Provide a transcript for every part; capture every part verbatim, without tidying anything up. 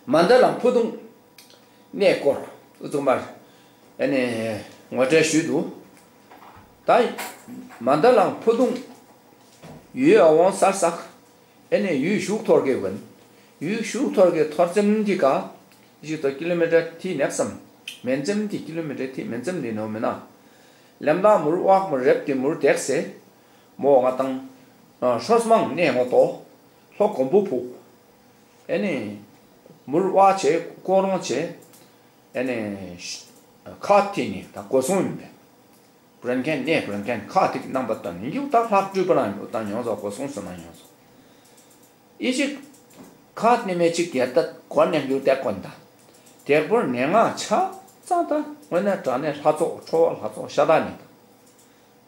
མན་དཱ་ལམ་ཕུ་ཏུང་གནས་སྐོར་ཨུ་ཚུགས་མར་ཨ་ནི་ངོ་སྤྲོད་ཞུས་འདུག་ད་མན་དཱ་ལམ་ཕུ་ཏུང་ཡུལ་ཨ་ཝང་སར་སག་ཨ་ནི་ཡུལ་ཤུག་ཐོར་གེ་ཝན། ཡུལ་ཤུག་ཐོར་གེ་ཐོར་ཙམ་གྱི་ཀ་ཞིག་ཏུ་ཀི་ལོ་མི་ཊར་ཐི་ནེབ་སམ་མན་ཙམ་གྱི་ཀི་ལོ་མི་ཊར་ཐི་མན་ཙམ་ནི་ནོ་མི་ན། ལེམ་ལ་མུར་ཝག་མུར་རེབ་ཏི་མུར་དེག་སེ་མོ་ང་དང་ཧྲོས་མང་གནས་ངོ་ཏོ་ལྷོ་གོམ་བུ་ཕུག་ཨ་ནི་མུར་ཝ་ཆེ་ཀོ་རོང་ཆེ་ཨ་ནི་ཁ་ཐི་ནི་ད་གོ་སོང་ཡིན་པས། བྲན་མཁན་གནས་བྲན་མཁན་ཁ་ཐིག་རྣམ་པ་དང་ཡིན་རྒྱུ་དག་ལྷག་སྤྲུལ་པ་རང་ཡོད་དང་མྱོང་ཚོགས་གོ་སོང་ཟེར་ན་མྱོང་ཚོགས་ཨི་ཅིག་ཁ་ནི་མེ་ཅིག་གེར་ད་གོར་ནས་རྒྱུ་དེ་ཀོན་ད། དེག་པོར་ནས་ང་ཆ་ཙང་ད་དངོས་གནས་དྲང་གནས་ལྷ་ཚོགས་ཁྲོ་བ་ལྷ་ཚོགས་ཤ་སྟག་ནི་ད།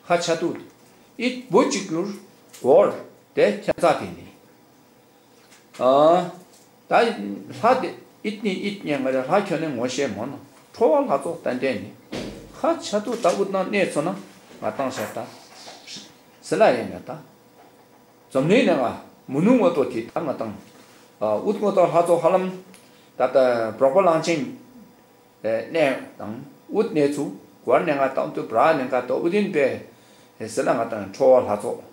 ཧ་ཆ་ཏུ། ཨིད་བུ་གཅིག་གྱུར་གོར་དེ་ཁྱད་མཚར་དེ་ནི། ཨ། ད་ལྷ་དེ་ཨིད་ནི་ཨིད་ཉན་ང་རེ་ལྷ་ཁྱོད་ནི་ངོ་ཤེས་མོ་ན་ཁྲོ་བ་ལྷ་ཚོགས་ཏན་ཏན་ནི། ཧ་ཆ་ཏུ་ད་ཨུད་ནང་གནས་ཚོ་ན་ང་བཏང་ཤར་ད། སི་ལ་ཡེ་ནས་ད། འཛམ་གླིང་ནས་ང་མུ་ནུ་ངོ་ཏོ་དེ་ད་ང་བཏང་། ཨ་ཨུད་ངོ་ཏོ་ལྷ་ཚོགས་ཧ་ལམ་ད་ད་འབྲོག་པ་གླང་ཆེན། གནས་དང་ཨུད་གནས་ཚུ་གོར་ནས་ང་དང་དུ་བྲག་ནས་ང་དོ་ཨུ་དིན་པས་ཟེར་ན་ང་དང་ཁྲོ་བ་ལྷ་ཚོགས་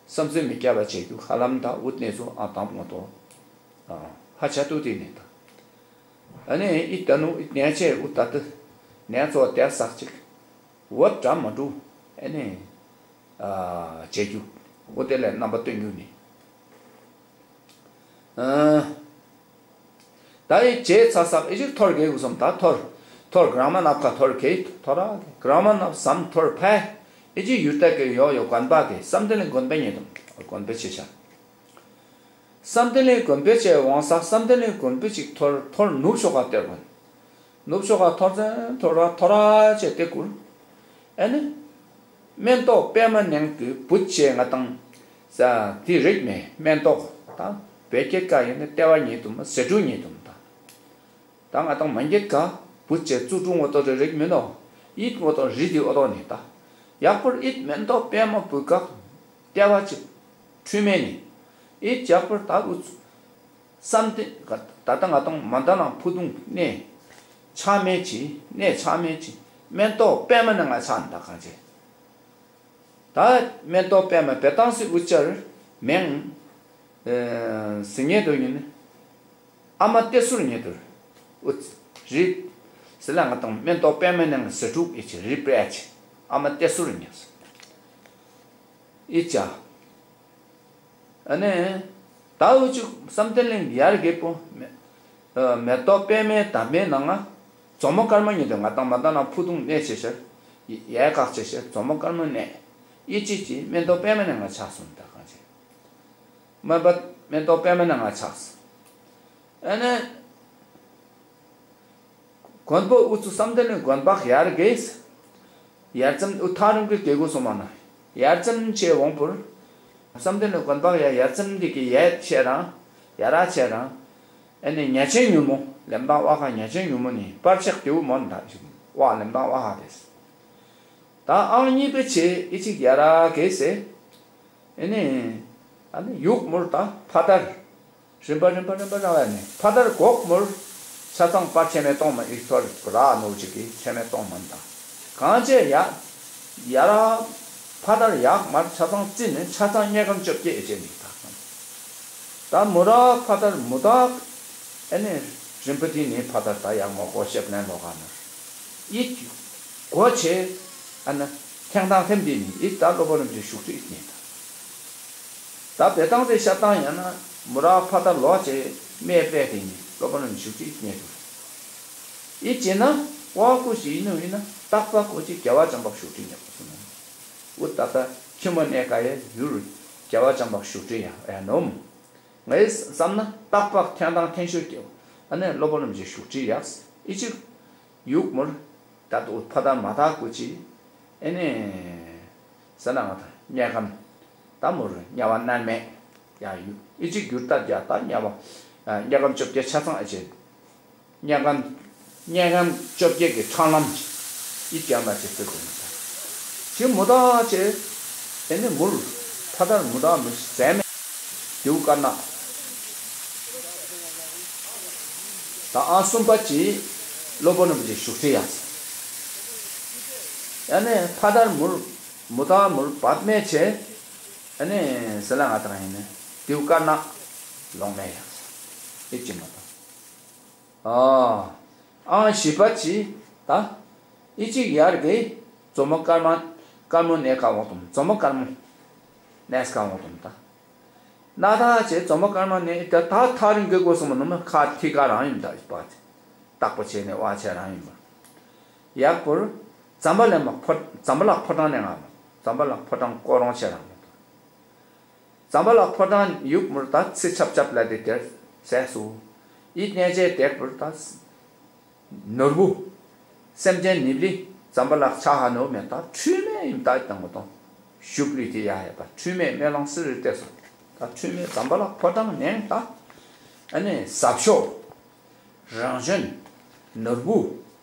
བསམ་ཚུལ་མི་སྐྱ་བ་བྱེད་རྒྱུ་ཧ་ལམ་དང་ཨུད་གནས་ཚུ་ཨ་དང་ང་དོ་ཧ་ཆ་ཏུ་དེ་ནས་དང་ཨ་ནི་ཨི་ད་ནུ་ཨི་གནས་ཆེ་ཨུད་ད་དུ་གནས་ཚོ་དེར་སག་ཅིག་འོ་འདྲ་མ་འགྲོ་ཨ་ནི་བྱེད་རྒྱུ་ཨུ་དེ་ལས་རྣམ་པ་སྟོན་རྒྱུ་ནི། ད་ཡི་བྱས་ཚ་སག་ཨི་ཅིག་ཐོར་གེ་གུ་སོམ་ད་ཐོར། ཐོར་གྲ་མ་ནབ་ཁ་ཐོར་གེ་ཐོ་ར་གྲ་མ་ནབ་སམ་ཐོར་ཕའི་ཨི་ཅིག་ཡུར་ཏ་གེ་ཡོ་ཡོ་གོན་པ་གེ་བསམ་དེ་ལས་གོན་པ་ཉེ་དུམ་གོན་པ་ཆེ་ཆ། བསམ་དེ་ལས་གོན་པ་ཆེ་ཝང་སག་བསམ་དེ་ལས་གོན་པ་ཅིག་ཐོར་ཐོར་ནུབ་ཤོག་ག་སྟེར་གོན། ནུབ་ཕྱོགས་ཁ་ཐོར་ཚན་ཐོར་བ་ཐོར་ར་བྱས་ཏེ་བསྐུར། ཨ་ནི། སྨན་ཏོག་པད་མ་ནང་གི་བུ་བྱས་ང་དང་། ས་དེ་རིགས་མེད་སྨན་ཏོག་དང་བོད་སྐད་ཀ་ཡིན་ན་ལྟེ་བ་ཉིད་དུ་མ་ཟེ་དྲུག་ཉིད་དུ་མ་དང་། ད་ང་དང་མ་འགྱེད་ཀ་བུ་བྱས་བཙུགས་དྲུག་ངོ་ཏོ་རེ་རིགས་མིན་ནོ། ཡིད་ངོ་ཏོ་རི་དེ་ཨོ་ཏོ་ནི་ད། ཡག་པོར་ཡིད་སྨན་ཏོག་པད་མ་བུ་ག་ལྟེ་བ་ཅིག་འཁྲུལ་མེད་ནི། ཡིད་ཡག་པོར་ད་འུ་ཚུ། བསམ་གཏན་ད་ལྟ་ང་དང་མ་ད་ནང་ཕུ་དུང་གནས་ཆགས་མེད་ཀྱི་གནས་ཆགས་མེད་ཀྱི་སྨན་ཏོག་པད་མ་ནང་ང་ཆགས་ནི་ད་གང་བྱེད། ད་སྨན་ཏོག་པད་མ་བེ་ཏང་སི་ཨུ་ཅར་མེང་ཟི་ཉེ་དུ་ཡིན་ཨ་མ་ཏེ་སུར་ཉེ་དུ་ཨུ་རི་ཟི་ལ་ང་དང་སྨན་ཏོག་པད་མ་ནང་ཟི་དྲུག་ཨེ་ཅི་རི་པྲེ་ཅི་ཨ་མ་ཏེ་སུར་ཉེ་སི་ཨི་ཅ། ཨ་ནི། ད་འུ་ཅུ་བསམ་གཏན་གླིང་ཡར་རྒྱས་པོ། མེ་ཏོག་པད་མའི་འདབ་མའི་ནང་ང་། མཛོ་མོ་དཀར་མོ་ཉིད་དུ་ང་དང་མ་ད་ན་ཕུ་དུང་གནས་ཆེ་ཤར། ཡལ་ཁག་ཆེ་ཤར་མཛོ་མོ་དཀར་མོ་གནས། ཨི་ཅི་ཅི་སྨན་ཏོག་པད་མ་ནས་ང་ཆགས་སོང་ད་གང་ཆེ། མ་པ་སྨན་ཏོག་པད་མ་ནས་ང་ཆགས་སོང་། ཨ་ནི། མགོན་པོ་ཨུ་ཚུ་བསམ་གཏན་གླིང་མགོན་པོ་ཡར་རྒྱས། ཡར་ཙམ་ཨུ་ཐག་རིང་གི་རྒྱལ་སྒོ་སོ་མ་ན། ཡར་ཙམ་ཆེ་འོང་པུར། བསམ་གཏན་གླིང་མགོན་པོ་ཡར་ཡར་ཙམ་འདི་གི་ཡར་ཆེ་རང་། ཡར་ར་ཆེ་རང་། ཨ་ནི་ཉ་ཆེན་ཉུང་མོ་ལེམ་ཏང་ཝ་ཧ་ཉ་ཆེན་ཉུང་མོ་ནི་པར་ཆག་རྒྱལ་བུ་མོ་ན་ད་ཅིག་ཝ་ལེམ་ཏང་ཝ་ཧ་དེས། ད་ཨང་གཉིས་པའི་ཆེ་ཨི་ཅིག་ཡར་ར་གེ་སེ། ཨེ་ནི། ཨ་ནི་ཡུག་མུར་དང་ཕ་དར། རིམ་པ་རིམ་པ་རིམ་པ་ར་བ་ནི་ཕ་དར་གོག་མུར། ཆ་ཚང་པ་ཆེ་མེ་གཏོང་མ་ཨིག་ཐོར་ར་ནོ་ཅིག་གི་ཆེ་མེ་གཏོང་མ་དང་། གང་ཅེ་ཡ། ཡ་ར། ཕ་དར་ཡག་མར་ཆ་ཚང་རྩི་ནི་ཆ་ཚང་དམྱལ་ཁམས་བཅོ་བརྒྱད་ཨེ་ཅེ་ནི་དག་དང་། ད་མུ་ར་ཕ་དར་མུ་དག་ཨེ་ནི་རིམ་པ་དེ་ནི་ཕ་དར་ད་ཡག་མོ་གོ་ཤེབ་ལན་ལོ་ག་ནོ། ཡིད། གོ་ཆེ། ཨ་ན། ཐེང་དང་ཐེམ་དེ་ནི་ཡིད་ད་སློབ་པ་རྣམས་ཀྱི་ཞུགས་ཁྲི་ཡིད་ནི་ད། ད་བེ་ཏང་དེ་ཤ་ཏང་ཡང་ན་མུ་ར་ཕ་ད་ལོ་ཆེ་སྨད་པས་དེ་ནི་སློབ་པ་རྣམས་ཞུགས་ཁྲི་ཡིད་ནི་དུ། ཡིད་ཅེ་ན་ཀོ་ཀུ་ཞི་ཡིན་ནོ་ཡིན་ན་རྟག་པ་ཀོ་ཅི་རྒྱལ་བ་བྱམས་པ་ཞུགས་ཁྲི་ཉག་པོ་སུ་ནོ། འུ་ད་ད་ཁྱི་མོ་གནས་ཀ་ཡ་ཡུར་རྒྱལ་བ་བྱམས་པ་ཞུགས་ཁྲི་ཡ་ཡ་ནོམ། ངའི་བསམ་ན་རྟག་པ་ཐེང་དང་ཐེང་ཤོས་ཀྱི་ཨ་ནེ་སློབ་པ་རྣམས་ཀྱི་ཞུགས་ཁྲི་ཡག་ཨི་ཅིག་ཡུག་མུར། ད་དུ་ཕ་དར་མ་དག་གུ་ཅི། ཨེ་ནི། ས་ན་ང་དང་དམྱལ་ཁམས། ད་མུར་དམྱལ་བ་མནར་མེད། ཡང་ཡུ་ཨི་ཅིག་འགྱུར་ལྟར་ཡ་ད་དམྱལ་བ། དམྱལ་ཁམས་བཅོ་བརྒྱད་ཆ་ཚང་ཨེ་ཅེ། དམྱལ་ཁམས། དམྱལ་ཁམས་བཅོ་བརྒྱད་ཀྱི་འཕྲང་ལམ་གྱི། ཨི་ཀྱང་མ་ཅེ་ཏུ་དུ་མི་ད། ཅི་མུ་དག་ཅེ། ཨེ་ནི་མུར། ཕ་དར་མུ་དག་མི་ཟས་མེད། དེའུ་དཀར་ནག་ཨང་གསུམ་པ་གྱི་སློབ་དཔོན་རིན་པོ་ཆེ་བཞུགས་ཁྲི་ཡག་ས། ཨ་ནི་ཕ་དར་མུར་མུ་ཐག་མུར་བབ་མེད་ཆེ། ཨ་ནི་ཟི་ལ་ང་དང་ཡིན་ནི་དེའུ་དཀར་ནག་ལོང་མེད་ཡག་ས། ཨེ་ཅི་མ་དང་། ཨ། ཨང་བཞི་པ་གྱི་ད། ཨི་གཅིག་ཡར་གི་མཛོ་མོ་དཀར་མ་དཀར་མོ་གནས་ཀ་འོང་དུམ་མཛོ་མོ་དཀར་མོ་གནས་ཀ་འོང་དུམ་ད། ན་ད་ཅེ་མཛོ་མོ་དཀར་མ་གནས་ད་ད་ཐག་རིང་གི་སྒོ་སོང་མ་ནུ་མ་ཁ་ཐི་ཀ་རང་ཡིན་ད་ཡིན་པ་ཅེ། སྟག་པོ་ཆེ་ནས་ཝ་ཆེ་རང་ཡིན་པ། ཡག་པོར་ཛམ་བྷ་ལ་མ་ཕོ་ཛམ་བྷ་ལ་ཕོ་བྲང་ནས་ང་མ་ཛམ་བྷ་ལ་ཕོ་བྲང་ཀོ་རོང་ཆེ་རང་མ་ད། ཛམ་བྷ་ལ་ཕོ་བྲང་ཡུག་མུར་ད་ཚི་ཆབ་ཆབ་ལ་དེ་དེར་ཟས་སུ། ཨི་གནས་ཆེ་དེག་པུར་ད། ནོར་བུ། སེམས་ཅན་ནིབ་ལི་ཛམ་བྷ་ལ་ཆ་ཧ་ནོ་མེ་ད་འཁྲུལ་མེད་ཡིན་ད་དང་གོ་དང་། ཞུགས་ལུས་དེ་ཡ་ཧེ་པ་འཁྲུལ་མེད་སྨོན་ལམ་སི་རི་ཏེ་སོ། ད་འཁྲུལ་མེད་ཛམ་བྷ་ལ་ཕོ་བྲང་ནས་ད། ཨ་ནི་ཟབ་ཤོག་རང་བྱོན། ནོར་བུ།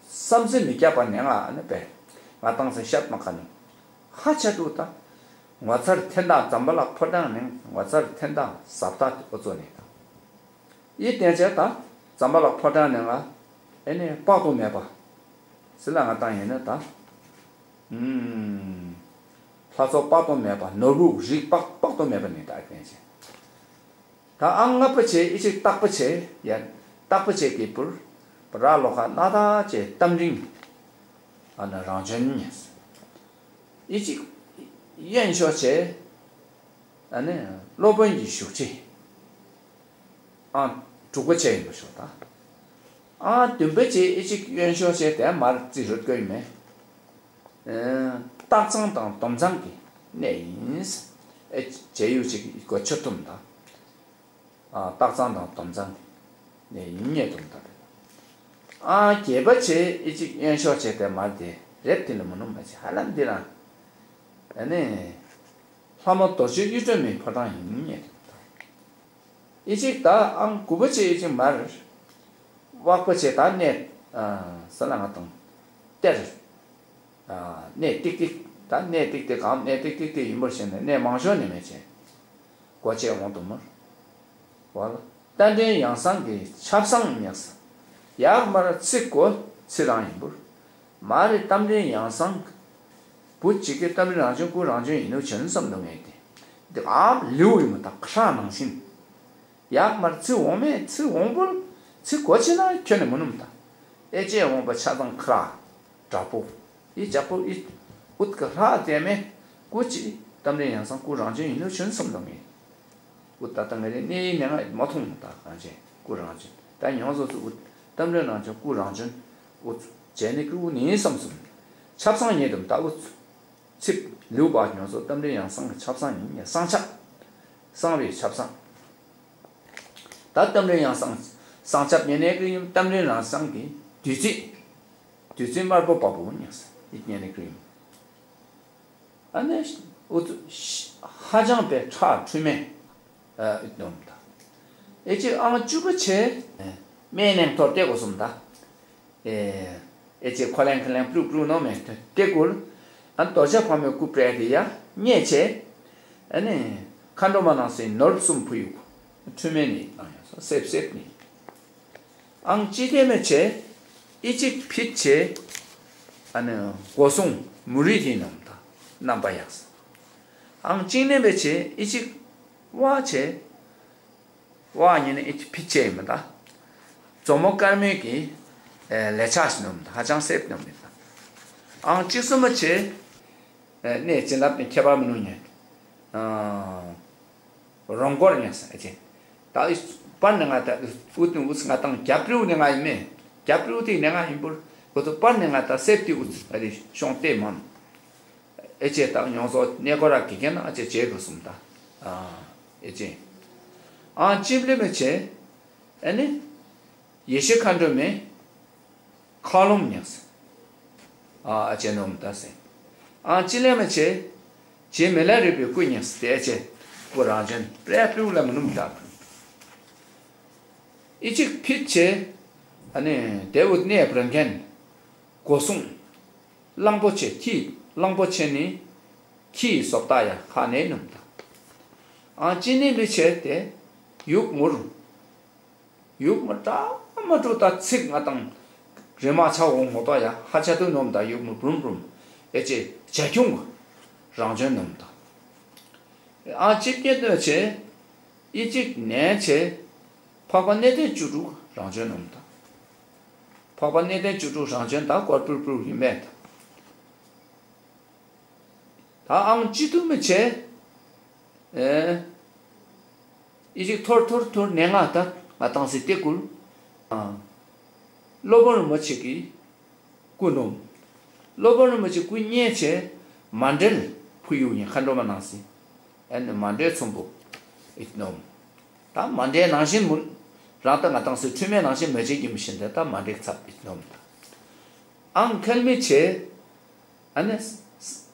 བསམ་ཚུལ་མི་སྐྱབས་པ་ནས་ང་ཨ་ནི་པས། ང་ཏང་སེ་ཤད་མ་ཁ་ནི། ཧ་ཆ་དུ་ད། ངོ་མཚར་ཐེན་དང་ཛམ་བྷ་ལ་ཕོ་བྲང་ནས་ངོ་མཚར་ཐེན་དང་ཟབ་ད་ཨོ་ཙོ་ནས་ད། ཡིད་བརྟན་བྱས་ད། ཛམ་བྷ་ལ་ཕོ་བྲང་ནས་ང་། ཨེ་ནས་དཔག་ཏུ་མེད་པ། སི་ལ་ང་ཏང་ཡིན་ན་ད། ལྷ་ཚོགས་དཔག་ཏུ་མེད་པ་ནོར་བུ་རིགས་དཔག་དཔག་ཏུ་མེད་པ་ནི་ད་བརྟན་བྱས། ད་ཨང་ལྔ་པོ་ཆེ་ཨི་ཅིག་སྟག་པོ་ཆེ་ཡ། སྟག་པོ་ཆེ་གི་པུར། ར་ལོ་ཁ་ན་ད་ཅེ་གཏམ་རིང་། ཨ་ན་རང་བྱོན་ཉེ། ཨི་ཅིག་གཡོན་ཕྱོགས་ཆེ། ཨ་ནི་སློབ་དཔོན་གྱི་བཞུགས་ཁྲི། ཨང་དྲུག་པོ་ཆེ་ཡིན་པ་ཤོག་ད། ཨང་བདུན་པོ་ཆེ་ཨི་ཅིག་གཡོན་ཕྱོགས་ཆེ་དེ་མར་རྩི་རུ་བཀོད་ཡིན་མེད། སྟག་ཚང་དང་དོམ་ཚང་གི་གནས་ཡིན། ཨེ་བྱེད་ཡུལ་ཅིག་གོ་ཆོད་ཐུམ་དང་། སྟག་ཚང་དང་དོམ་ཚང་གི་གནས་ཡིན་ངེས་དུམ་དང་། ཨ་རྒྱས་པ་ཆེ་ཨི་ཅིག་གཡོན་ཕྱོགས་ཆེ་དེ་མར་དེ་རེབ་དེ་ལ་མ་ནུམ་མ་ཆེ་ཧ་ལམ་འདི་རང་། ཨ་ནི། ལྷ་མོ་རྡོ་རྗེ་གཡུ་སྒྲོན་མའི་ཕོ་བྲང་ཡིན་ངེས་དུམ་དང་། ཨི་ཅིག་ད་ཨང་དགུ་པོ་ཆེ་ཨི་ཅིག་མར། དབག་པོ་ཆེ་ད་གནས། ས་ལ་ང་དང་། གཏེར། གནས་ཏིག་ཏིག་ད་གནས་ཏིག་ཏིག་གམ་གནས་ཏིག་ཏིག་དེ་ཡིན་པར་ཞེན་ནས་གནས་མང་ཤོས་ནས་མེད་ཅེས། གོ་ཆེ་འོང་དུ་མར། བ་ལ། རྟ་མགྲིན་ཡང་གསང་གི་ཆབ་གསང་ཉག་ས། ཡག་མར་ཚིག་གོ་ཚི་རང་ཡིན་པུར། མ་རེ་རྟ་མགྲིན་ཡང་གསང་། བུ་གཅིག་གི་རྟ་མགྲིན་རང་བྱོན་སྐུ་རང་བྱོན་ཡིན་ནོ་བྱོན་བསམ་དུ་ངེས་ཏེ། འདི་ཨ་ལེའུ་ཡིན་མ་ད་ཁྲ་ནང་བཞིན། ཡག་མར་ཚི་འོང་མེད་ཚི་འོང་པོར་ཚི་གོ་ཆེ་ན་ཁྱོད་ནས་མི་ནུམ་ད། ཨེ་ཅེ་འོང་པ་ཆ་ཚང་ཁ། དྲག་པོ། ཨི་ཇག་པོ་ཨི། ཨུད་ཀ་ཧྲ་ཏེ་མེ། ཀུ་ཅི། གཏམ་རེ་ཡང་སང་ཀུ་རང་བྱོན་ཡིན་ནོ་བྱོན་སོམ་དང་ངེ། ཨུད་ད་ལྟ་ངེ་རེ་གནས་ཡིན་ནས་ང་མ་མཐོང་ད་གང་བྱེད་ཀུ་རང་བྱོན། ད་ཉོང་བཟོ་སུ་ཨུད། གཏམ་རེ་རང་བྱོན་ཀུ་རང་བྱོན། ཨུད། བྱས་ནས་ཀུ་ནི་སོམ་སོམ། ཆབ་སང་ཉེ་དུམ་ད་ཨུད། ཚིབ། ལེའུ་པ་ཉོ་ཚོ་གཏམ་རེ་ཡང་སང་གི་ཆབ་སང་ཡིན་ཡང་སང་ཆབ། སང་རེ་ཆབ་སང་། ད་གཏམ་རེ་ཡང་སང་། སང་ཆབ་ཉེ་ནས་ཀྱི་ཡིན་གཏམ་རེ་རང་སང་གི་བདུད་རྩི། བདུད་རྩི་དམར་པོ་བབ་པོ་ཉོ་ས་ཡིད་ཉེ་ནས་ཀྱི་ཡིན། ཨ་ནེ་ཨུ་ཚུ་ཧ་ཅང་པའི་ཁྲག་འཁྲུལ་མེད། ཨ་ཨུད་ནོམ་ད། ཨེ་ཅི་ཨང་བཅུ་པོ་ཆེ། སྨན་ནེང་ཐོར་ཏེ་གོ་སོམ་ད། ཨེ། ཨེ་ཅེ་ཁོ་ལན་ཁ་ལན་པྲུ་པྲུ་ནོ་མེ་ཏེ་ཀུལ། ཨན་རྡོ་རྗེ་ཕག་མོའི་སྐུ་སྤྲད་དེ་ཡ་རྙེད་ཆེ། ཨ་ནི། མཁའ་འགྲོ་མ་ནང་སྲིད་ནོར་བུ་གསུམ་ཕུ་ཡུག་འཁྲུལ་མེད་ནི་བཏང་ཡོང་སོ་སེབ་སེབ་ནི། ཨང་ཅི་ཐེ་མེ་ཆེ། ཨི་ཅིག་ཕིད་ཆེ། ཨ་ནི། སྒོ་སྲུང་མུ་རི་དེ་ནོམ་ད། རྣམ་པ་ཡག་སོ། ཨང་ཅིང་ནེ་མེ་ཆེ་ཨི་ཅིག་བ་ཆེ། ཝ་ཉིན་ནི་ཨི་ཅི་ཕི་ཅེ་མི་ད། མཛོ་མོ་དཀར་མོའི་གི། ལས་ཆགས་ཤིག་ནོམ་ད་ཧ་ཅང་སེབ་ནོམ་མི་ད། ཨང་གཅིག་སུ་མ་ཆེ། གནས་བྱིན་རླབས་ནི་ཁྱད་པར་མི་ནུ་ཉན། རོང་སྐོར་ཉན་ས་ཨ་ཅེ། ད་ཨི་པར་ནི་ང་ད་ཨུ་ཏུ་ཨུ་ང་དང་རྒྱབ་རིའུ་ནི་ང་ཡིན་མེ། རྒྱབ་རིའུ་དེ་ནི་ང་ཡིན་པུར། ཨུ་ཏུ་པར་ནི་ང་ད་སེབ་ཏི་ཨུ་ཨ་རི་ཤོང་ཏེ་མམ། ཨེ་ཅེ་དང་ཡོངས་སུ་གནས་སྐོར་ར་གི་མཁན་ཨ་ཅེ་བྱེད་དགོས་གསུངས་ད། ཨེ་ཅེ། ཨང་ཅིབ་ལེ་མེ་ཆེ། ཨ་ནི། ཡེ་ཤེས་མཁའ་འགྲོ་མེ། མཁའ་ལོམ་ཉགས། ཨ་ཅེ་ནོམ་ད་སེ། ཨང་ཅི་ལེ་མེ་ཆེ། ཅེ་མེ་ལ་རི་པའི་སྐུ་ཉགས་དེ་ཨེ་ཅེ། སྐུ་རང་བྱོན་པྲེ་པྲེ་ལ་མི་ནུམ་ད། ཨི་ཅིག་ཕིད་ཆེ། ཨ་ནི་དེ་འུ་གནས་པྲ་མཁན། སྒོ་སྲུང་། གླང་པོ་ཆེ་ཁྱི་གླང་པོ་ཆེ་ནི། ཁྱི་སོབ་ཏ་ཡ་ཁ་ནས་ནུམ་ད། ཨང་ཅི་ནི་ལི་ཆེ་དེ། ཡུག་མུར། ཡུག་མུར་ཏ། མ་འགྲོ་ད་ཚིག་ང་དང་། རེ་མ་ཆ་འོང་ངོ་ཏོ་ཡ་ཧ་ཆ་དུ་ནོམ་ད་ཡོད་མུ་བུམ་བུམ། ཨེ་ཅེ་བྱ་ཁྱུང་གི་རང་བྱོན་ནོམ་ད། ཨ་ཅིབ་ཀྱེ་གནོད་ཆེ། ཨི་ཅིག་ནན་ཆེ། འཕགས་པ་གནས་བརྟན་བཅུ་དྲུག་རང་བྱོན་ནོམ་ད། འཕགས་པ་གནས་བརྟན་བཅུ་དྲུག་རང་བྱོན་ད་ཀོར་པུར་པུར་ཡིན་མེད་ད། ད་ཨང་ཅི་ཐུ་མི་ཆེ། ཨེ། ཨི་ཅིག་ཐོར་ཐོར་ཐོར་ནས་ང་ད་ང་ཏང་སི་ཏེ་ཀུལ། ཨ། སློབ་དཔོན་རིན་པོ་ཆེ་གི་སྐུ་ནོམ། སློབ་དཔོན་རིན་པོ་ཆེ་སྐུ་བརྙེས་ཆེ་མ་འབྲེལ་ཕུ་ཡུག་ཡིན་མཁའ་འགྲོ་མ་ནང་སི། ཨེ་ནི་མ་འབྲེལ་ཚོམ་བུ་ཨིད་ནོམ། ད་མ་འབྲེལ་ནང་བཞིན་མུན། རང་ད་ང་ཏང་སི་འཁྲུལ་མེད་ནང་བཞིན་མ་བྱེད་རྒྱུ་མི་ཤེས་ད་ད་མ་འབྲེལ་ཚབ་ཨིད་ནོམ་ད། ཨང་ཁལ་མི་ཆེ། ཨ་ནི།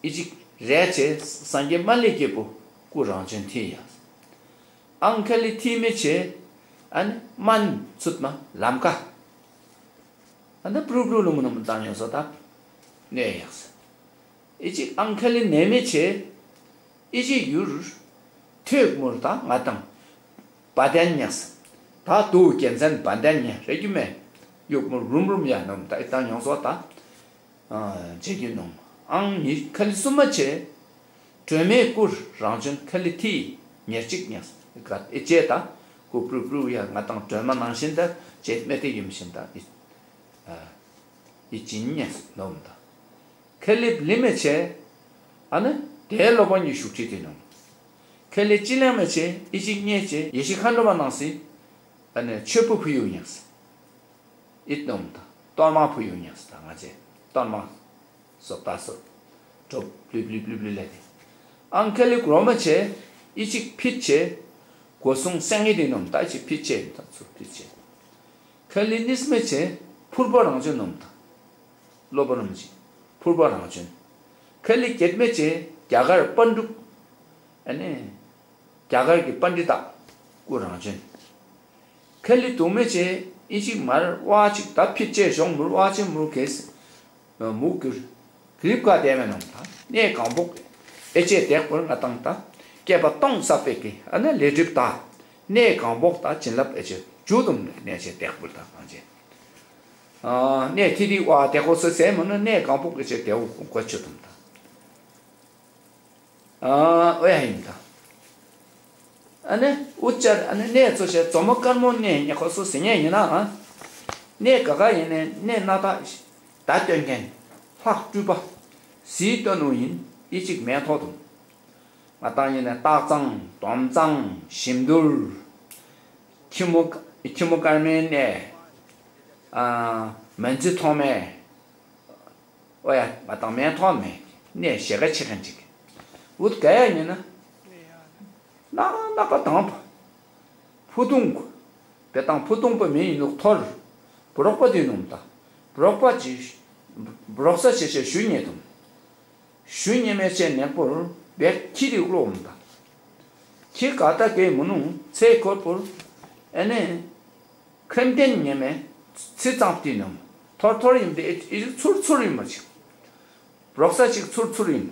ཨི་ཅིག་རེ་ཆེ་སངས་རྒྱས་མ་ལས་སྐྱེས་བུ་སྐུ་རང་བྱོན་ཐི་ཡ། ཨང་ཁལ་ལི་ཐི་མི་ཆེ། ཨ་ནི་མན་ཚུད་མ་ལམ་ཀ། ཨ་ནི་པྲུ་པྲུ་ལུ་མུ་ནུ་མུ་བཏང་ཡོང་ས་ད། གནས་ཡག་ས། ཨི་ཅིག་ཨང་ཁལ་ལི་ནེ་མི་ཆེ། ཨི་ཅིག་ཡུར། ཐོད་མུར་ད་ང་དང་། བ་དན་ཉགས། ད་དུ་རྒྱལ་མཚན་བ་དན་ཉག་རེ་རྒྱུ་མེ། ཡུག་མུར་རུམ་རུམ་ཡ་ནོམ་ད་ཨི་ད་ཡོང་སོ་ད། བྱེད་རྒྱུ་ནོམ། ཨང་ཉི་ཁ་ལི་སུམ་མ་ཆེ། སྒྲོན་མེའི་སྐུར་རང་བྱོན་ཁ་ལི་ཐི་ཉེར་གཅིག་ཉགས། ག་ཨི་ཅེ་ད། སྐུ་པྲུ་པྲུ་ཡ་ང་དང་སྒྲོན་མ་ནང་བཞིན་ད་བྱེད་མེ་ཏི་ཡིམ་བཞིན་ད་ཨི། ཨི་ཅིན་ཉགས་ནོམ་ད། ཁེ་ལི་ལི་མེ་ཆེ། ཨ་ནི་དེའི་སློབ་དཔོན་གྱི་བཞུགས་ཁྲི་དེ་ནོ། ཁེ་ལི་ཅི་ལ་མེ་ཆེ་ཨི་ཅིག་ཉེ་ཆེ་ཡེ་ཤེས་མཁའ་འགྲོ་མ་ནང་སི། ཨ་ནི་མཆོད་པ་ཕུལ་ཡུག་ཉགས། ཨིད་ནོམ་ད་གཏོར་མ་ཕུལ་ཡུག་ཉགས་ད་ང་ཆེ་གཏོར་མ། སོབ་ད་སོབ། གྲོབ་ལུས་ལུས་ལུས་ལུས་ལས་དེ། ཨང་ཁེ་ལི་གོ་མ་ཆེ་ཨི་ཅིག་ཕིད་ཆེ། སྒོ་སྲུང་སེང་ངེ་དེ་ནོམ་ད་ཅིག་ཕིད་ཆེ་ད་ཚུར་ཕིད་ཆེ། ཁ་ལི་གཉིས་མེད་ཆེ་ཕུར་པ་རང་བྱོན་ནོམ་དང་། སློབ་པ་རིན་པོ་ཆེ་ཕུར་པ་རང་བྱོན། ཁ་ལི་བརྒྱད་མེད་ཆེ་རྒྱ་གར་པཎ་གྲུབ། ཨ་ནི། རྒྱ་གར་གྱི་པཎྜི་ཏ་སྐུ་རང་བྱོན། ཁ་ལི་དྲུག་མེད་ཆེ་ཨི་ཅིག་མར་ཝ་ཅིག་ད་ཕིད་ཆེ་གཞོང་མུར་ཝ་ཅིག་མུར་གེ་སི། མུ་གུར། གྲིབ་ཀ་དེ་མེ་ནང་ད་གནས་གང་པོ། ཨེ་ཅེ་དེག་པོར་ང་དང་ད། སྐྱེས་པ་སྟོང་ས་པེ་ཀི་ཨ་ནི་ལས་གྲིབ་ད། གནས་གང་པོ་ད་བྱིན་རླབས་ཨེ་ཅེ་ཇུ་དུམ་གནས་ཆེ་དེག་པོར་ད་གང་ཆེ། གནས་ཐི་ཐི་ཝ་དེ་ཁོ་སོ་སེ་མོ་ནི་གནས་གང་པོ་ཨེ་ཅེ་དེ་འོ་གོ་ཆུ་དུམ་ད། ཨོ་ཡ་ཡིན་ད། ཨ་ནི་ཨུ་ཅར་ཨ་ནི་གནས་ཚོ་ཞེས་མཛོ་མོ་དཀར་མོ་གནས་ཉེ་ཁོ་སོ་ཟེར་ཉན་ཡིན་ན་ཨ། གནས་ག་ག་ཡིན་ནས་གནས་སྣ་ཐག་བརྡ་སྟོན་མཁན་ལྷག་སྤྲུལ་པ་ཟིལ་སྟོན་ནུ་ཡིན་ཨི་ཅིག་མེ་ཐོག་དུ། ང་ཏང་ཡིན་ནས་སྟག་ཚང་དོམ་ཚང་ཞིམ་དུར། ཁྱི་མོ་ཁྱི་མོ་དཀར་མའི་གནས། ཨ། མན་ཙི་ཐོག་མའི། ཨོ་ཡ་ང་དང་མེ་ཐོག་མེ་གནས་ཞེ་ག་ཆེ་མཁན་ཅིག་ཨུད་ག་ཡ་ཉིན་ན། ན་ན་པ་དང་པ། ཕུ་ཐུང་གུ། པེ་དང་ཕུ་ཐུང་པ་མེ་ཡིན་ལུག་ཐོར། བྲོག་པ་དེ་ནུམ་ད། བྲོག་པ་ཅི། བྲོག་ས་ཆེ་ཆེ་ཞུ་ཉེ་དུམ། ཞུ་ཉེ་མེ་ཆེ་ནེག་པོར་བེག་ཁྱི་རིག་ལོག་འུམ་ད། ཁྱི་ག་ད་གེ་མུ་ནུ་ཚེ་ཁོར་པོར། ཨེ་ནེ། ཁྲེམ་ཏན་ཉེ་མེ་ཚི་ཙང་ཏི་ནུམ། ཐོར་ཐོར་ཡིན་པས་ཨི་ཚུར་ཚུར་ཡིན་མ་ཅིག་བྲོག་ས་ཅིག་ཚུར་ཚུར་ཡིན།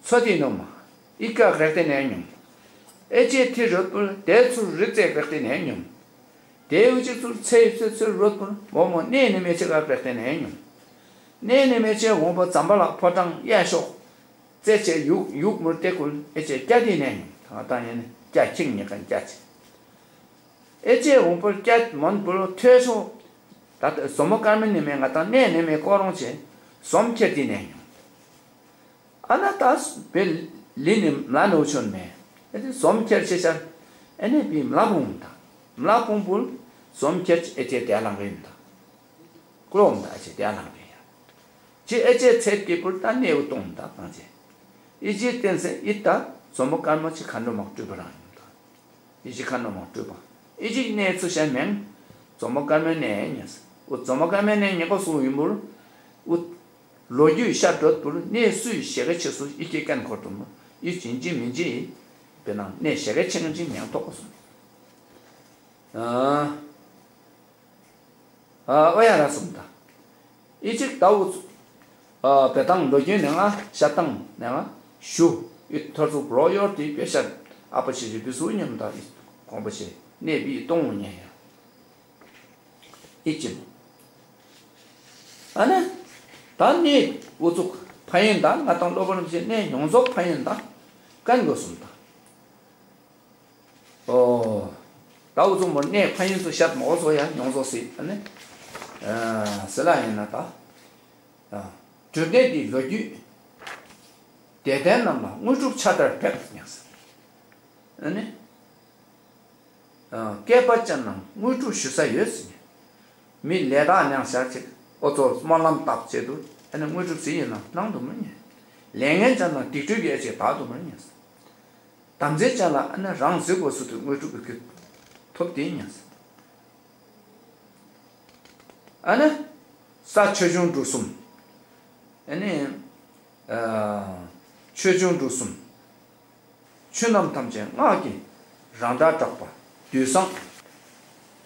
ཚོ་དེ་ནོ་མ། ཨི་ཀ་རེག་ཏེ་ནས་ཉོམ། ཨེ་ཅེ་ཐི་རོད་པུར་དེ་ཚུར་རི་ཙེ་རེག་ཏེ་ནས་ཉོམ། དེ་འུ་ཅིག་ཚུར་ཚེ་ཡི་ཚེ་ཚུར་རོད་པུར་མོ་མོ་གནས་ནི་མེ་ཅེ་ཀ་རེག་ཏེ་ནས་ཉོམ། གནས་ནི་མེ་ཅེ་འོང་པ་ཙམ་པ་ལ་ཕོ་བྲང་གཡས་ཤོག་རྩེ་ཆེ་ཡུག་ཡུག་མུར་ཏེ་ཀུལ་ཨེ་ཅེ་སྐྱ་དེ་ནས་ཉོམ། ད་ང་ཏང་ཡིན་ནི་སྐྱ་ཁྱིང་ཉེ་ཀ་སྐྱ་ཆེ། ཨེ་ཅེ་འོང་པར་སྐྱ་མོན་པུར་ཐོས་ཤོག་ད་ལྟ་ཟོ་མོ་དཀར་མོ་ནི་མེ་ང་ཏང་གནས་ནི་མེ་ཀོ་རོང་ཆེ་ཟོམ་ཁྱེར་དེ་ནས་ཉོམ། ཨ་ན་ད་བེ་ལི་ནི་མ་ལ་ནོ་ཆོན་མེ། ཨེ་ཏེ་ཟོམ་ཁྱེར་ཆེ་ཤར། ཨེ་ནེ་བི་མ་ལ་བུང་ད། མ་ལ་བུང་བུལ། ཟོམ་ཁྱེར་ཨེ་ཅེ་དེ་ལང་གི་ཡིན་ད། ཀློང་ད་ཨེ་ཅེ་དེ་ལང་གི་ཡ། ཅི་ཨེ་ཅེ་ཚེད་ཀྱི་པུར་ད་གནས་བུ་གཏོང་ད་གང་ཅེ། ཨི་ཅེ་བསྟན་སེ་ཨི་ད་ཟོ་མོ་དཀར་མོ་ཅི་ཁ་འགྲོ་མ་སྤྲུལ་པ་རང་ཡིན་ད། ཨི་ཅིག་ཁ་ནོ་མ་སྤྲུལ་པ། ཨི་ཅིག་གནས་ཚུལ་གཞན་མེད། མཛོ་མོ་དཀར་མོའི་གནས་ཉེས། འུ་མཛོ་མོ་དཀར་མོའི་གནས་ཉེ་ག་སུ་ཡིན་པུར། འུ། ལོ་རྒྱུས་ཤར་འགྲོ་པུར་གནས་སུའི་ཞེ་ག་ཆེ་སུ་ཨི་ཀེ་ཀན་འཁོར་དུ་མོ། ཨི་ཅིན་ཅི་མིན་ཅི། བེ་ནང་གནས་ཞེ་ག་ཆེ་ངན་ཅི་མེང་ཐོག་ག་སུ། ཨ། ཨོ་ཡ་ར་སུམ་ད། ཨི་ཅིག་ད་འུ་ཚུ། བེ་དང་ལོ་རྒྱུས་ནས་ང་ཤ་ཏང་ནས་ང་ཞུ། ཨི་ཐར་ཚུགས་རོ་ཡོར་དེ་བེ་ཤ་ཨ་པ་ཤི་ཤི་བི་སུ་ཉམ་ད་ཨི་གོང་པ་ཤི་གནས་བི་གཏོང་ངུ་ཉན་ཡ། ཡིད་ཀྱི་མོ། ཨ་ནི། ད་གནས་འུ་ཚུགས་ཕན་ཡོན་དང་ང་དང་སློབ་དཔོན་རིན་པོ་ཆེ་གནས་མྱོང་རྫོགས་ཕན་ཡོན་དང་། ཀན་གོ་གསུམ་དང་། ཨོ། ད་འུ་ཚུགས་མོ་གནས་ཕན་ཡོན་ཚུ་བཤད་མོ་འོ་ཚོ་ཡ་མྱོང་རྫོགས་སྲིད་ཨ་ནི། ཟེར་ལ་ཡིན་ན་ད། གྲུབ་གནས་འདི་ལོ་རྒྱུས། དད་ལྡན་རྣམས་ལ་དངོས་གྲུབ་ཕྱག་ལྟར་ཕེབས་སྙམ། ཨ་ནི། བསྐལ་པ་ཅན་རྣམས་དངོས་གྲུབ་ཞུ་ས་ཡོད་ཟེར་ནས། མི་ལས་དག་མྱང་ཤར་ཅིག་ཨོ་ཚོ་སྨོན་ལམ་བཏབ་ཆེད་དུ་ཨ་ནི་དངོས་གྲུབ་ཟེར་ཡིན་ན་གནང་དུ་མི་ཉན། ལས་ངན་ཅན་ལ་སྡིག་སྤྲོད་ཀྱི་ཨེ་ཅིག་དག་ཏུ་མི་ཉན། དམ་ཚིག་ཅན་ལ་ཨ་ནི་རང་གཟིགས་དགོས་སུ་དུ་དངོས་གྲུབ་ཀྱི་ཐོབ་དེ་ཉན། ཨ་ནི། ས་ཆོས་འབྱུང་འབྲུ་གསུམ། ཨ་ནི། ཆོས་འབྱུང་འབྲུ་གསུམ། ཆོས་རྣམས་ཐམས་ཅད་སྔགས་ཀྱི་རང་སྒྲ་བསྒྲགས་པ། དུས་བཟང་།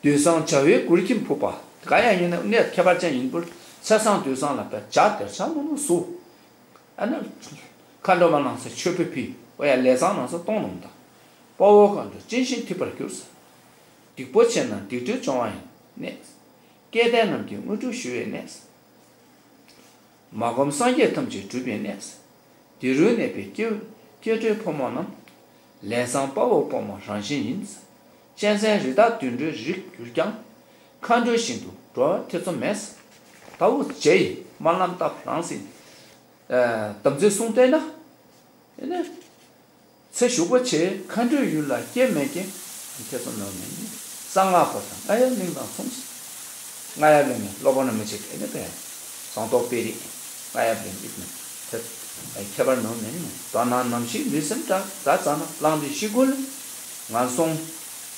དུས་བཟང་བྱ་བའི་གུར་གྱིས་ཕུབ་པ། ག་ཡང་ཡིན་ན་གནས་ཁྱད་པར་ཅན་ཡིན་པར་ཚེས་བཟང་དུས་བཟང་ལ་བྱ་དེར་ཆ་མོ་ནུ་སུ། ཨ་ནི། མཁའ་འགྲོ་མ་ནང་སེ་མཆོད་པའི་ཕི་ཨོ་ཡ་ལས་བཟང་ནང་སེ་གཏོང་ནོམ་དང་། དཔའ་བོ་གང་དུ་ཅན་ཞིང་ཐིབས་པར་གྱུར། སྡིག་པོ་ཆེ་རྣམས་སྡིག་སྤྲོད་སྦྱོང་བ་ཡིན་གནས། སྐལ་ལྡན་རྣམས་ཀྱིས་དངོས་གྲུབ་ཞུ་བའི་གནས། མ་བསྒོམས་སངས་རྒྱས་ཐམས་ཅད་གྲུབ་པའི་གནས། དེ་རུ་གནས་པའི་སྐྱེ་སྐྱེ་འགྲོའི་ཕོ་མོ་རྣམས། ལས་བཟང་དཔའ་བོ་དཔའ་མོ་རང་བཞིན་ཡིན། གཅན་གཟན་རི་དྭགས་དུད་འགྲོའི་རིགས་གྱུར་ཀྱང་། མཁའ་འགྲོའི་ཞིང་དུ་འགྲོ་བར་ཐེ་ཚོམ་མེད། ད་འུ་ཇེ་ཡི་སྨོན་ལམ་བཏབ་རང་སྲིད། དམ་ཚིག་སྲུང་བསྟེན་ན། ཨེ་ནས། ཚེ་ཞུགས་པ་ཆེ་མཁའ་འགྲོའི་ཡུལ་ལ་སྐྱེ་མེད་ཀྱི། ཐེ་ཚོམ་ནོར་མེད་ནི། གསང་སྔགས་པོ་དང་རྔ་ཡབ་གླིང་དང་མཚུངས། རྔ་ཡབ་གླིང་ནི་སློབ་དཔོན་རིན་པོ་ཆེ་ཨེ་ནས་པས། ཟངས་མདོག་དཔལ་རི། རྔ་ཡབ་གླིང་ཨིབ་ནི། ཐེ་ཁྱད་པར་ནོར་མེད་ནི། དོ་སྣང་ནམ་ཞིག་ལུས་སེམས་དགྲ་དགྲ་རྩ་ན་བླངས་ཏེ་ཤི་དགོས་ལ། ངན་སོང་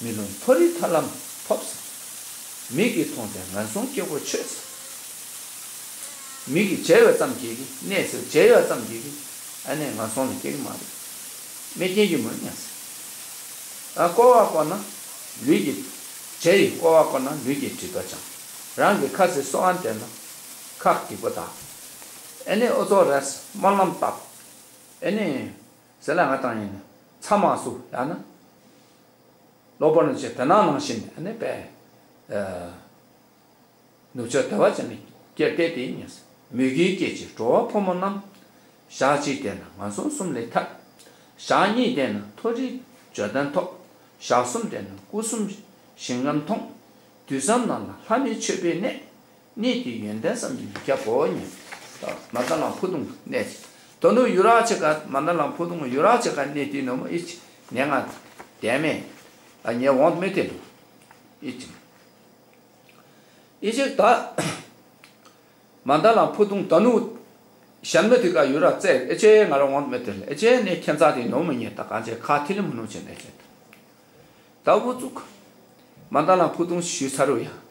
མི་ལུས་མཐོ་རིས་ཐར་ལམ་ཐོབ་ཟིན། མིག་གིས་མཐོང་སྟེ་ངན་སོང་སྐྱེ་སྒོ་ཆོད་ཟེར། མིག་གིས་མཇལ་བ་ཙམ་གྱིས་ཀྱི་གནས་སུ་མཇལ་བ་ཙམ་གྱིས་ཀྱི་ཨ་ནི་ངན་སོང་ལ་སྐྱེ་གི་མ་རེད། མིག་རྐྱེན་གྱིས་མ་ཉན་ཟེར། ཨ་རྐོ་བ་རྐོ་ན་ལུས་ཀྱི། མཇལ་ཡི་རྐོ་བ་རྐོ་ན་ལུས་ཀྱི་དྲི་དོ་ཅང་། རང་གི་ཁ་ཟེར་སོ་ཨན་དེ་ན་ཁག་སྡིག་པོ་དག་ཨ་ནི་ཨོ་ཚོ་རེས་སྨོན་ལམ་བཏབ། ཨ་ནི་ཟེར་ལ་ང་དང་ཡིན་ན་ཚ་མ་སུ་ཡང་ན། སློབ་དཔོན་རིན་པོ་ཆེ་དེ་ནང་ནང་བཞིན་ཨ་ནི་པས། ནུབ་ཕྱོགས་བདེ་བ་ཅན་ནི་སྐྱེ་སྐྱེ་དེ་ཉིད། མོས་གུས་སྐྱེད་ཅིང་འགྲོ་བ་ཕོ་མོ་རྣམས། ཞག་གཅིག་བསྡད་ན་ངན་སོང་གསུམ་ལས་ཐར། ཞག་གཉིས་བསྡད་ན་མཐོ་རིས་འབྱོར་ལྡན་ཐོབ། ཞག་གསུམ་བསྡད་ན་སྐུ་གསུམ་ཞིང་ཁམས་མཐོང་། དུས་གསུམ་རྣམས་ལ་ལྷ་མིའི་མཆོད་པའི་གནས། གནས་དེའི་ཡོན་ཏན་བསམ་གྱིས་མི་ཁྱབ་པོ་ཉིད། མ་ད་ལམ་ཕུ་ཐུང་གནས་ཅིག་ད་ནུ་ཡུ་ར་ཆེ་ག་མ་ད་ལམ་ཕུ་ཐུང་ཡུ་ར་ཆེ་ག་གནས་དེའི་ནོ་མོ་ཨི་ཅི་ནས་ང་དེ་མེད། ཨ་ཉེ་འོང་མེད་དེ་ལུ་ཨི་ཅི། ཨི་ཅི་ད་མ་ད་ལམ་ཕུ་ཐུང་ད་ནུ་ཞན་མེ་དེ་ག་ཡུ་ར་ཙེ་ཨེ་ཅེ་ང་ར་འོང་མེད་དེ་ལ་ཨེ་ཅེ་ནས་ཁྱེད་ཚ་དེ་ནོ་མོ་ཉེ་ད་གང་ཅེ་ཁ་ཐི་ལི་མུ་ནུ་ཅེ་ནས་ཅེ་ད། ད་འུ་ཚུགས། མ་ད་ལམ་ཕུ་ཐུང་ཞུས་ཚར་རུ་ཡ།